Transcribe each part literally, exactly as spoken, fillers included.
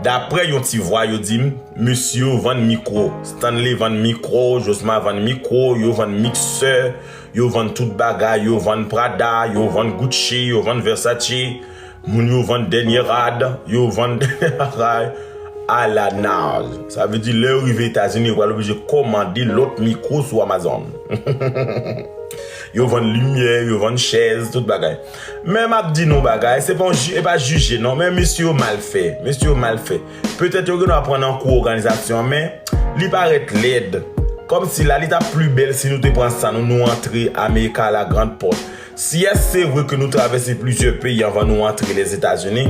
Daprè yon ti vwa, yo di m, mesye yo vann mikwo. Stanley vann mikwo, Josma vann mikwo, yo vann miksè, yo vann tout bagay, yo vann Prada, yo vann Gucci, yo vann Versace. Moun yo vann dènye rad, yo vann dènye bagay. Ala naj. Sa vle di, lè yo rive Etazini, yo pral oblije kòmande lòt mikwo sou Amazon. Yo vann limyè, yo vann chèz, tout bagay. Men m ap di nou bagay, se pa yon ji-, e pa jije non, men mesye yo mal fè. Mesye yo mal fè. Petèt yo gen dwa pran nan kou òganizasyon an, men li parèt lèd. Kòmsi la, li t ap pli bèl si nou te pran sa nou, nou antre Amerika la grand pòt. Si se vre ke nou travèse plizyè peyi anvan nou antre Lèzetazini,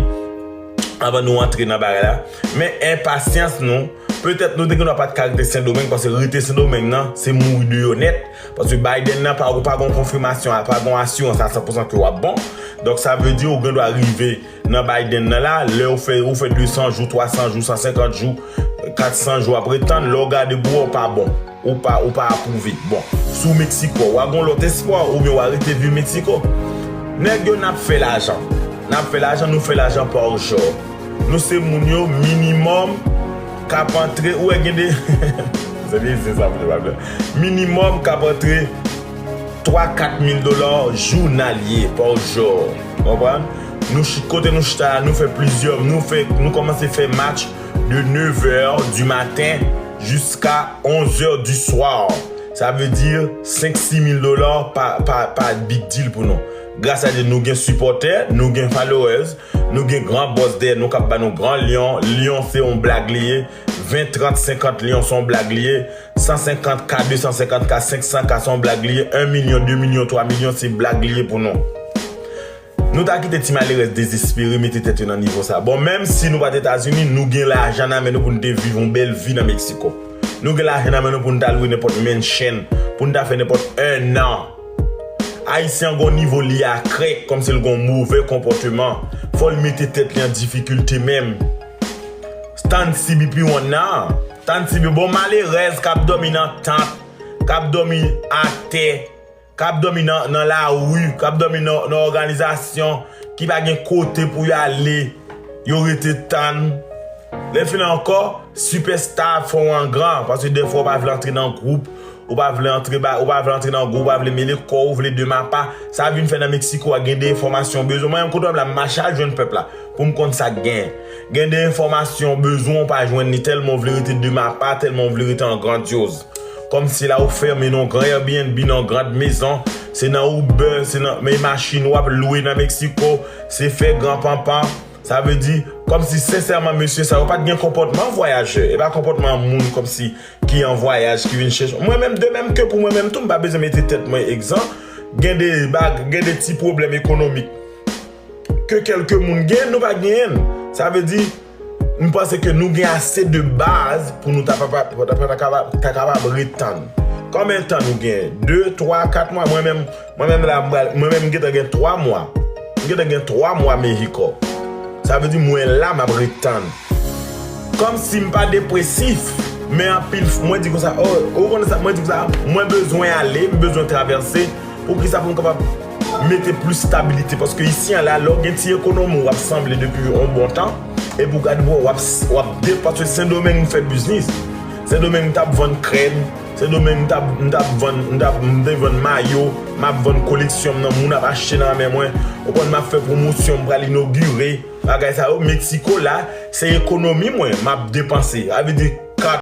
anvan nou antre nan bagay la, men enpasyans nou, petèt nou te gen dwa pa t ka rete Sendomeng, paske rete Sendomeng nan, se mouri deyò nèt. Paske Biden nan pa, ou pa gon konfimasyon, pa gon asirans a san pou san ke w ap bon. Donk, sa vle di ou gen dwa rive nan Biden nan la, lè ou fè, ou fè de san jou, twa san jou, san senkant jou, kat san jou ap ret tann, lè w gade pou wè w pa bon. Ou pa, ou pa apwouve. Bon, si w Meksiko, w a gon lòt espwa, oubyen w a rete viv Meksiko. Nèg yo, n ap fè lajan. N ap fè lajan, nou fè lajan pa jou. Nou se moun yo, minimòm, k ap antre, ou wè gen de, se byen, se sa, moun yo pa vle. Minimòm k ap antre twa, kat mil dola jounalye pa jou. Konprann? Nou ch-, kote nou chita la, nou fè plizyè, nou fè, nou kòmanse fè match de neuf heures du matin jusqu'à onze heures du soir. Sa vle di senk, sis mil dola pa, pa, pa big deal pou nou. Gras a Dye, nou gen sipòtè, nou gen followers, nou gen gran bòs dèyè nou k ap ba nou gran lyon. Lyon se yon blag li ye. Ven, trant, senkant lyon se yon blag li ye. San senkant K, de san senkant K, senk san K se yon blag li ye. En milyon, de milyon, twa milyon se blag li ye pou nou. Nou ta kite ti malerèz dezespere mete tèt yo nan nivo sa. Bon, menm si nou pa t Etazini, nou gen lajan nan men nou pou n te viv yon bèl vi nan Meksiko. Nou gen lajan nan men nou pou n ta lwe nenpòt mansion, pou n ta fè nenpòt en an. Ayisyen an gon nivo li a krèk, kòmsi l gon move konpòteman. Fò l mete tèt li an difikilte menm. Tann si B P one nan. Tann si B P, bon, malerèz k ap dòmi nan tant, k ap dòmi atè, k ap dòmi nan, nan lari, k ap dòmi nan, nan òganizasyon ki pa gen kote pou y ale, yo rete tann. Lè fini ankò, sipèsta ap fè w an gran, paske dèfwa w pa vle antre nan gwoup, ou pa vle antre ba, ou pa vle antre nan gwoup, ou pa vle mele kò w, ou vle de mapa. Sa vin fè nan Meksiko a gen de enfòmasyon w bezwen. Mwen menm kote w ap la, m mache al jwenn pèp la pou m konn sa k genyen. Gen de enfòmasyon w bezwen, w pa jwenn li, tèlman w vle rete de mapa, tèlman w vle rete an grandyoz. Kòmsi la ou fèmen nan yon gran Airbnb, nan yon grand maison, se nan Uber, se nan, men machin w ap lwe nan Meksiko, se fè gran panpan. Sa vle di, kòmsi sensèman mesye sa yo pa t gen konpòtman vwayajè, e pa konpòtman moun kòmsi ki an vwayaj, ki vin chèche. Mwen menm, de menm ke pou mwen menm tou, m pa bezwen mete tèt mwen egzan. Gen de bag, gen de ti pwoblèm ekonomik ke kèlke moun gen, nou pa genyen l. Sa vle di, m panse ke nou gen ase de baz pou nou ta, ta, ta, ta, ta kapab, ta kapab ret tann. Konbyen tan nou gen? De, twa, kat mwa? Mwen menm, mwen menm la, mwen menm m gentan gen twa mwa. M gentan gen twa mwa Mehiko. Sa vle di mwen la, m ap ret tann. Kòmsi m pa depresif, men anpil f-, mwen di konsa, oh, ou konnen sa, mwen di konsa, mwen bezwen ale, m bezwen travèse. Poukisa pou m kapab mete plis stabilite? Paske isi an la, lè w gen ti ekonomi w ap sanble depi yon bon tan, epi w gade w ap, w ap depanse. Sendomeng m fè biznis. Sendomeng m t ap vann krèm. Sendomeng m t ap, m t ap vann, m t ap, m te vann mayo. M ap vann koleksyon m nan, moun ap achte nan men mwen. Ou konn m ap fè pwomosyon, m pral inogire bagay sa yo. Meksiko la, se ekonomi mwen, m ap depanse. Sa vle di,